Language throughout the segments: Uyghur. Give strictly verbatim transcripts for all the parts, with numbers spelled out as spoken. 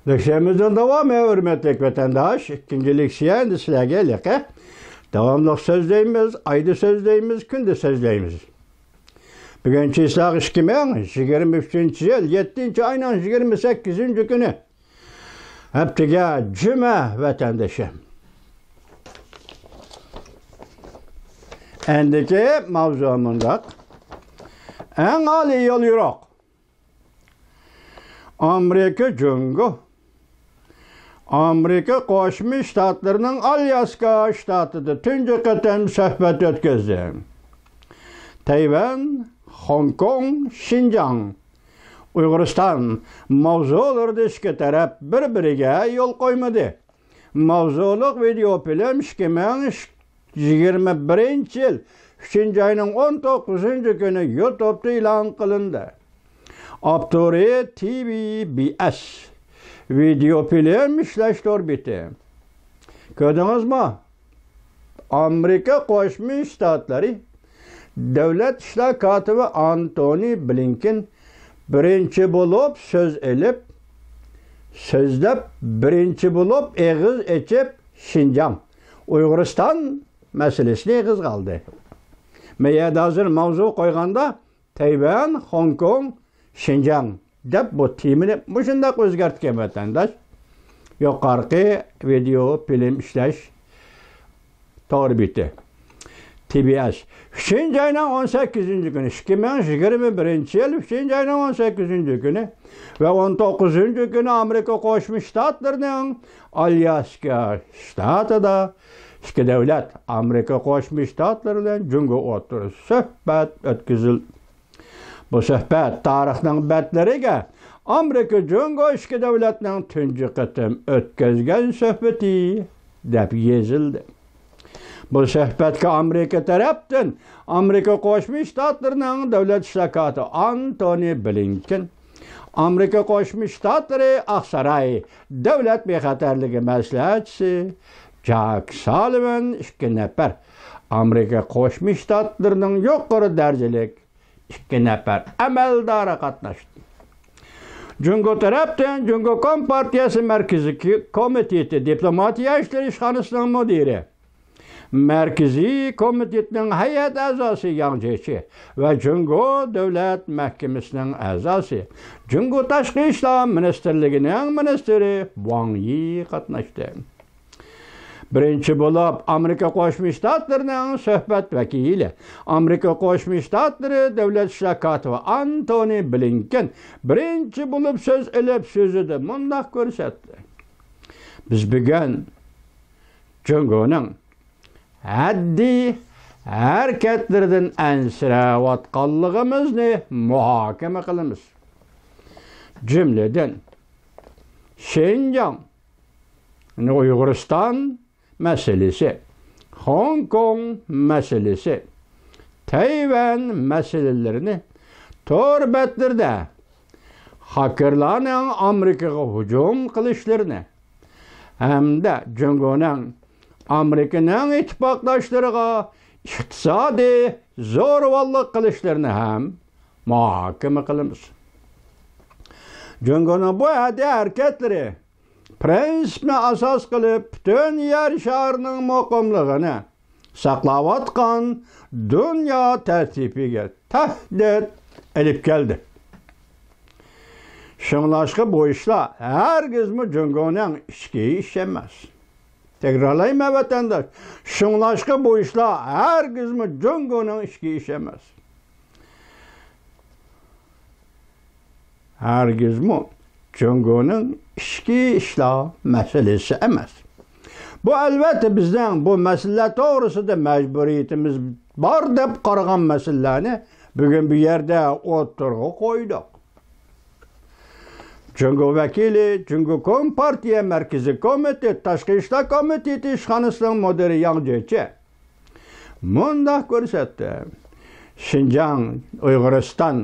لېكسىيەمىزنىڭ داۋامى، ھۆرمەتلىك ۋەتەنداش. ئىككىنچى لېكسىيە ئەمدى سىلەرگە ھېلىقى. داۋاملىق سۆزلەيمىز، ئايدا سۆزلەيمىز، كۈندە سۆزلەيمىز. بۈگۈن چىسلاق ئىككى مىڭ يىگىرمە ئۈچىنچى يىل، يەتتىنچى ئاينىڭ يىگىرمە سەككىزىنچى كۈنى. ھەپتىگە جۈمە ۋەتەندىشى. ئەندىكى ماۋزۇ مۇنداق. ئەڭ ئالىي يول يورۇق. ئامېرىكا جۇڭگو ئامېرىكا قوشما شتاتلىرىنىڭ ئالياسكا شتاتىدا تۇنجى قېتىم سۆھبەت ئۆتكۈزدى. تەيۋەن، خوڭكوڭ، شىنجاڭ، ئۇيغۇرىستان ماۋزۇلىرىدا ئىككى تەرەپ بىر-بىرىگە يول قويمىدى. ماۋزۇلۇق ۋىدېئو فىلىم ئىككى مىڭ يىگىرمە بىرىنچى يىل ئۈچىنچى ئاينىڭ ئون توققۇزىنچى كۈنى يۇتۇبتا ئېلان قىلىندى. ئاپتورى تى ۋى بى ئەس. ۋىدېو فىلىم ئىشلەش تور بېتى. كۆردىڭىزمۇ؟ ئامېرىكا قوشما شتاتلىرى دۆلەت ئىشلار كاتىپى ئانتونى بلىنكېن بىرىنچى بولۇپ سۆز ئېلىپ، سۆزلەپ، بىرىنچى بولۇپ ئېغىز ئېچىپ، شىنجاڭ، ئۇيغۇرىستان مەسىلىسىنى ئېغىزغا ئالدى. مەن يەردە ھازىر ماۋزۇ قويغاندا، تەيۋەن، خوڭكوڭ، شىنجاڭ دەپ بۇ تېمىنى مۇشۇنداق ئۆزگەرتكەن ۋەتەنداش. يۇقىرىقى ۋىدېئو فىلىم ئىشلەش تور بېتى. تى بى ئەس. ئۈچىنچى ئاينىڭ ئون سەككىزىنچى كۈنى، ئىككى مىڭ يىگىرمە بىرىنچى يىل ئۈچىنچى ئاينىڭ ئون سەككىزىنچى كۈنى ۋە ئون توققۇزىنچى كۈنى ئامېرىكا قوشما شتاتلىرىنىڭ ئالياسكا شتاتىدا ئىككى دۆلەت، ئامېرىكا قوشما شتاتلىرى بىلەن جۇڭگو ئوتتۇرىسىدا سۆھبەت ئۆتكۈزۈلدى. بۇ سۆھبەت تارىخنىڭ بەتلىرىگە ئامېرىكا جۇڭگو ئىككى دۆلەتنىڭ تۇنجى قېتىم ئۆتكۈزگەن سۆھبىتى دەپ يېزىلدى. بۇ سۆھبەتكە ئامېرىكا تەرەپتىن ئامېرىكا قوشما شتاتلىرىنىڭ دۆلەت ئىشلار كاتىپى ئانتونى بلىنكېن، ئامېرىكا قوشما شتاتلىرى ئاقساراي دۆلەت بىخەتەرلىكى مەسلىھەتچىسى جاك سالىۋان ئىككى نەپەر ئامېرىكا قوشما شتاتلىرىنىڭ يۇقىرى دەرىجىلىك ئىككى نەپەر ئەمەلدارى قاتناشتى. جۇڭگو تەرەپتىن جۇڭگو كومپارتىيەسى مەركىزىي كومىتېتى دىپلوماتىيە ئىشلىرى ئىشخانىسىنىڭ مۇدىرى، مەركىزىي كومىتېتنىڭ ھەيئەت ئەزاسى ياڭ جيېچى ۋە جۇڭگو دۆلەت مەھكىمىسىنىڭ ئەزاسى، جۇڭگو تاشقى ئىشلار مىنىستىرلىكىنىڭ مىنىستىرى ۋاڭ يى قاتناشتى. بىرىنچى بولۇپ ئامېرىكا قوشما شتاتلىرىنىڭ سۆھبەت ۋەكىلى، ئامېرىكا قوشما شتاتلىرى دۆلەت ئىشلار كاتىپى ئانتونى بلىنكېن بىرىنچى بولۇپ سۆز ئېلىپ، سۆزىدە مۇنداق كۆرسەتتى: بىز بۈگۈن جۇڭگونىڭ ھەددىي ھەرىكەتلىرىدىن ئەنسىرەۋاتقانلىقىمىزنى مۇھاكىمە قىلىمىز. جۈملىدىن، شىنجاڭ، يەنى ئۇيغۇرىستان مەسىلىسى، خوڭكوڭ مەسىلىسى، تەيۋەن مەسىلىلىرىنى تور بەتلىرىدە خاكېرلارنىڭ ئامېرىكىغا ھۇجۇم قىلىشلىرىنى ھەمدە جۇڭگونىڭ ئامېرىكىنىڭ ئىتتىپاقداشلىرىغا ئىقتىسادىي زورىۋاللىق قىلىشلىرىنى ھەم مۇھاكىمە قىلىمىز. جۇڭگونىڭ بۇ ھەددىي ھەرىكەتلىرى پىرىنسىپنى ئاساس قىلىپ، پۈتۈن يەر شارىنىڭ مۇقىملىقىنى ساقلاۋاتقان دۇنيا تەرتىپىگە تەھدىت ئېلىپ كەلدى. شۇڭلاشقا بۇ ئىشلار ھەرگىزمۇ جۇڭگونىڭ ئىچكى ئىشى ئەمەس. تەكرارلايمەن، ۋەتەنداش، شۇڭلاشقا بۇ ئىشلار ھەرگىزمۇ جۇڭگونىڭ ئىچكى ئىشى ئەمەس. ھەرگىزمۇ جۇڭگونىڭ ئىچكى ئىشلار مەسىلىسى ئەمەس. بۇ، ئەلۋەتتە، بىزنىڭ بۇ مەسىلىلەر توغرىسىدا مەجبۇرىيىتىمىز بار دەپ قارىغان مەسىلىلەرنى بۈگۈن بۇ يەردە ئوتتۇرىغا قويدۇق. جۇڭگو ۋەكىلى، جۇڭگو كومپارتىيە مەركىزىي كومىتېتى تاشقى ئىشلار كومىتېتى ئىشخانىسىنىڭ مۇدىرى ياڭ جيېچى مۇنداق كۆرسەتتى: شىنجاڭ، ئۇيغۇرىستان،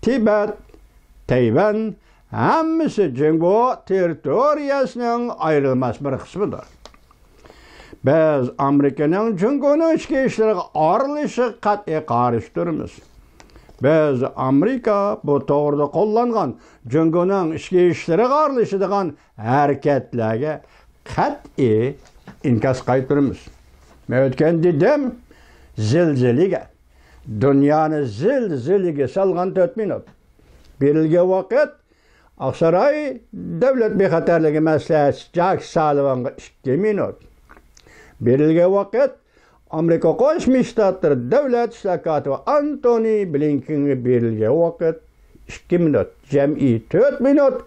تىبەت، تەيۋەن ھەممىسى جۇڭگو تېررىتورىيەسىنىڭ ئايرىلماس بىر قىسمىدۇر. بىز ئامېرىكىنىڭ جۇڭگونىڭ ئىچكى ئىشلىرىغا ئارىلىشىشىغا قەتئىي قارشى تۇرىمىز. بىز ئامېرىكا بۇ توغرىدا قوللانغان جۇڭگونىڭ ئىچكى ئىشلىرىغا ئارىلىشىدىغان ھەرىكەتلەرگە قەتئىي ئىنكاس قايتۇرىمىز. مەن ئۆتكەن دېدىم، زىلزىلىگە، دۇنيانى زىلزىلىگە سالغان تۆت مىنۇت. بېرىلگەن ۋاقىت ئاقساراي دۆلەت بىخەتەرلىكى مەسلىھەتچىسى جاك سالىۋانغا ئىككى مىنۇت. بېرىلگەن ۋاقىت ئامېرىكا قوشما شتاتلىرى دۆلەت ئىشلار كاتىپى ئانتونى بلىنكېنگە بېرىلگەن ۋاقىت ئىككى مىنۇت، جەمئىي تۆت مىنۇت.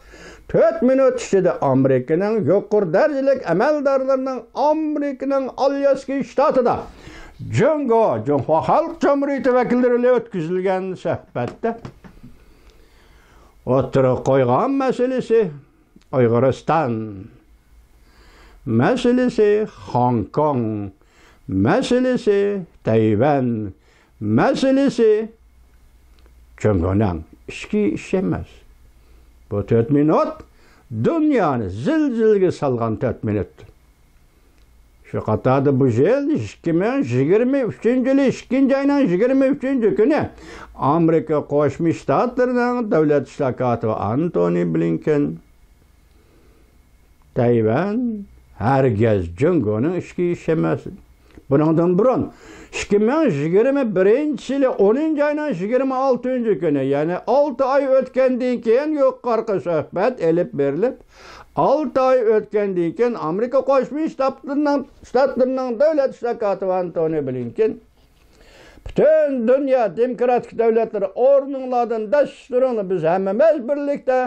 تۆت مىنۇت ئىچىدە ئامېرىكىنىڭ يۇقىرى دەرىجىلىك ئەمەلدارلىرىنىڭ ئامېرىكىنىڭ ئالياسكا شتاتىدا جۇڭگو، جۇڭخۇا خەلق جۇمھۇرىيىتى ۋەكىللىرى بىلەن ئۆتكۈزۈلگەن سۆھبەتتە ئوتتۇرىغا قويغان مەسىلىسى، ئۇيغۇرىستان مەسىلىسى، خوڭكوڭ مەسىلىسى، تەيۋەن مەسىلىسى جۇڭگونىڭ ئىچكى ئىشى ئەمەس. بۇ تۆت مىنۇت دۇنيانى زىلزىلىگە سالغان تۆت مىنۇت. شۇ قاتاردا بۇ يىل ئىككى مىڭ يىگىرمە ئۈچىنچى يىلى ئىككىنچى ئاينىڭ يىگىرمە ئۈچىنچى كۈنى ئامېرىكا قوشما شتاتلىرىنىڭ دۆلەت ئىشلار كاتىپى ئانتونى بلىنكېن، تەيۋەن ھەرگىز جۇڭگونىڭ ئىچكى ئىشى ئەمەس. بۇنىڭدىن بۇرۇن، ئىككى مىڭ يىگىرمە بىرىنچى يىلى ئونىنچى ئاينىڭ يىگىرمە ئالتىنچى كۈنى، يەنى ئالتە ئاي ئۆتكەندىن كېيىن يۇقىرىقى سۆھبەت ئېلىپ بېرىلىپ، ئالتە ئاي ئۆتكەندىن كېيىن ئامېرىكا قوشما شتاتلىرىنىڭ، شتاتلىرىنىڭ دۆلەت ئىشلار كاتىپى ئانتونى بلىنكېن پۈتۈن دۇنيا دېموكراتىك دۆلەتلىرى، ئورنۇڭلاردىن دەس تۇرۇڭلار، بىز ھەممىمىز بىرلىكتە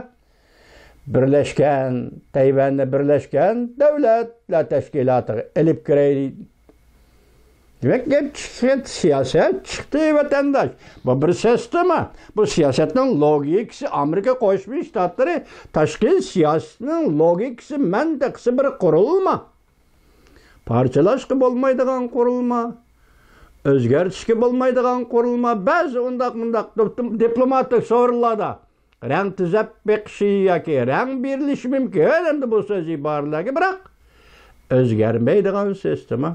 بىرلەشكەن، تەيۋەننى بىرلەشكەن دۆلەتلەر تەشكىلاتىغا ئېلىپ كىرەيلى. دېمەك، گەپ چىقتى، سىياسەت چىقتى، ۋەتەنداش. بۇ بىر سىستېما. بۇ سىياسەتنىڭ لوگىكىسى، ئامېرىكا قوشما شتاتلىرى تاشقى سىياسىتىنىڭ لوگىكىسى، مەنتىقىسى بىر قۇرۇلما. پارچىلاشقا بولمايدىغان قۇرۇلما، ئۆزگەرتىشكە بولمايدىغان قۇرۇلما. بەزى ئۇنداق مۇنداق دىپ-، دىپلوماتىك سورۇنلاردا رەڭ تۈزەپ بېقىشى ياكى رەڭ بېرىلىشى مۇمكىن ئەمدى بۇ سۆز ئىبارىلەرگە، بىراق ئۆزگەرمەيدىغان سىستېما،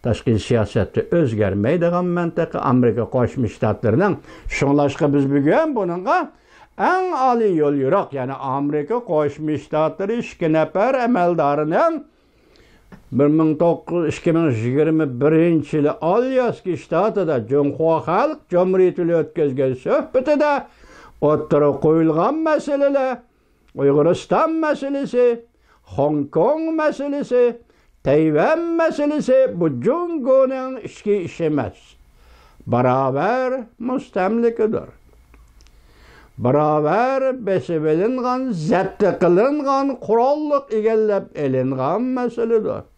تاشقى سىياسەتتە ئۆزگەرمەيدىغان مەنتىقە ئامېرىكا قوشما شتاتلىرىنىڭ. شۇڭلاشقا بىز بۈگۈن بۇنىڭغا ئەڭ ئالىي يول يورۇق، يەنى ئامېرىكا قوشما شتاتلىرى ئىككى نەپەر ئەمەلدارىنىڭ بىر مىڭ توققۇز، ئىككى مىڭ يىگىرمە بىرىنچى يىلى ئالياسكا شتاتىدا جۇڭخۇا خەلق جۇمھۇرىيىتى بىلەن ئۆتكۈزگەن سۆھبىتىدە ئوتتۇرىغا قويۇلغان مەسىلىلەر، ئۇيغۇرىستان مەسىلىسى، خوڭكوڭ مەسىلىسى، تەيۋەن مەسىلىسى، بۇ جۇڭگونىڭ ئىچكى ئىشى ئەمەس. باراۋەر مۇستەملىكىدۇر. باراۋەر بېسىۋېلىنغان، زەپتى قىلىنغان، قوراللىق ئىگىلەپ ئېلىنغان مەسىلىدۇر.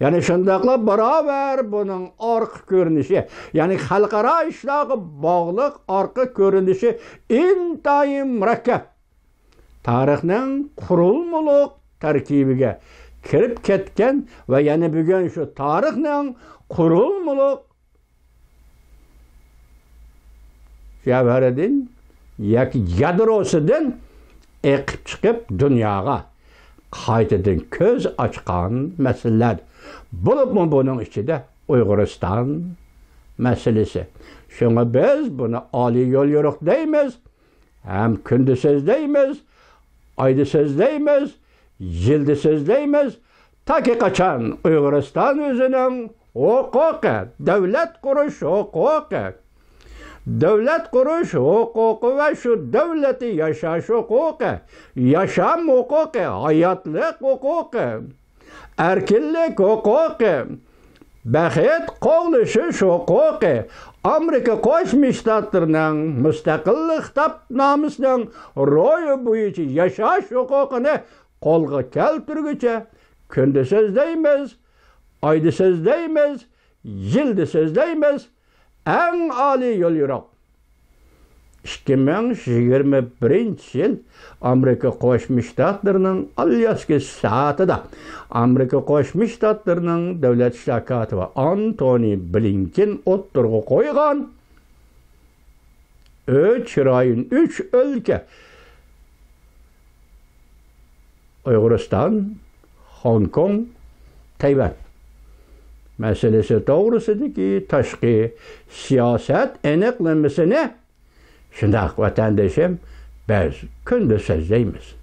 يەنى شۇنداقلا باراۋەر بۇنىڭ ئارقا كۆرۈنۈشى، يەنى خەلقئارا ئىشلارغا باغلىق ئارقا كۆرۈنۈشى ئىنتايىن مۇرەككەپ. تارىخنىڭ قۇرۇلمىلىق تەركىبىگە كىرىپ كەتكەن ۋە يەنە بۈگۈن شۇ تارىخنىڭ قۇرۇلمىلىق جەۋھىرىدىن ياكى يادروسىدىن ئېقىپ چىقىپ، دۇنياغا قايتىدىن كۆز ئاچقان مەسىلىلەر. بولۇپمۇ بۇنىڭ ئىچىدە ئۇيغۇرىستان مەسىلىسى. شۇڭا بىز بۇنى ئالىي يول يورۇق دەيمىز، ھەم كۈندە سۆزلەيمىز، ئايدا سۆزلەيمىز، يىلدا سۆزلەيمىز، تاكى قاچان ئۇيغۇرىستان ئۆزىنىڭ ھوقۇقى، دۆلەت قۇرۇش ھوقۇقى، دۆلەت قۇرۇش ھوقۇقى ۋە شۇ دۆلەتتە ياشاش ھوقۇقى، ياشام ھوقۇقى، ھاياتلىق ھوقۇقى، ئەركىنلىك ھوقۇقى، بەخت قوغلىشىش ھوقۇقى، ئامېرىكا قوشما شتاتلىرىنىڭ مۇستەقىللىق خىتابنامىسىنىڭ روھى بويىچە ياشاش ھوقۇقىنى قولغا كەلتۈرگۈچە كۈندە سۆزلەيمىز، ئايدا سۆزلەيمىز، يىلدا سۆزلەيمىز، ئەڭ ئالىي يول يورۇق. ئىككى مىڭ يىگىرمە بىرىنچى يىل ئامېرىكا قوشما شتاتلىرىنىڭ ئالياسكا شتاتىدا ئامېرىكا قوشما شتاتلىرىنىڭ دۆلەت ئىشلار كاتىپى ئانتونى بلىنكېن ئوتتۇرىغا قويغان ئۈچ رايون، ئۈچ ئۆلكە، ئۇيغۇرىستان، خوڭكوڭ، تەيۋەن مەسىلىسى توغرىسىدىكى تاشقى سىياسەت ئېنىقلىمىسىنى شۇنداق، ۋەتەندىشىم، بىز كۈندە سۆزلەيمىز.